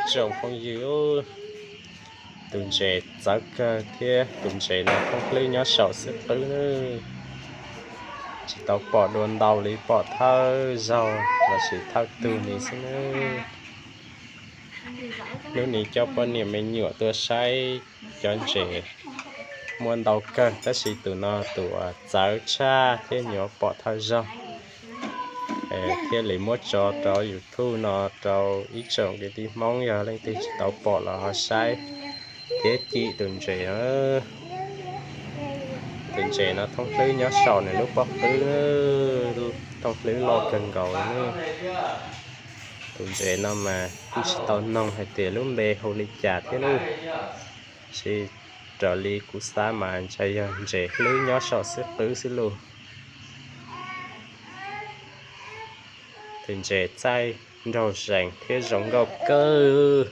Tsoom phooj ywg, tus ntses txawv kawg thiab tus ntses no thoob hlwb nyob saum xwb qwb nawb. Tsis tau pom dua ntau li, pom thawj zaug lossis thawj tug ni xwb nawb. Hnub ni coj poj niam me nyuam tuaj saib cov ntses muaj ntau kawg, tab sis tus no tus uas txawv tshaj thiab nyuam qhuav pom thawj zaug, thiaj li muab tso rau YouTube no rau ib tsoom kwv tij Hmoob yog leej twg tsis tau pom los ho saib thiab cim tus ntses no. Tus ntses no thoob hlwb nyob saum nws lub pob qwb, thoob hlwb loj kawg nkaus nawb. Tus ntses no mas kuj tsis tau noog hais tias lub npe hu li cas thiab nawb, tab sis raws li kuv xav mas ntshe yog ntses hlwb nyob saum xwb qwb xwb lauj. Tus ntses txaij nraug zees thiab zoo nkauj kawg.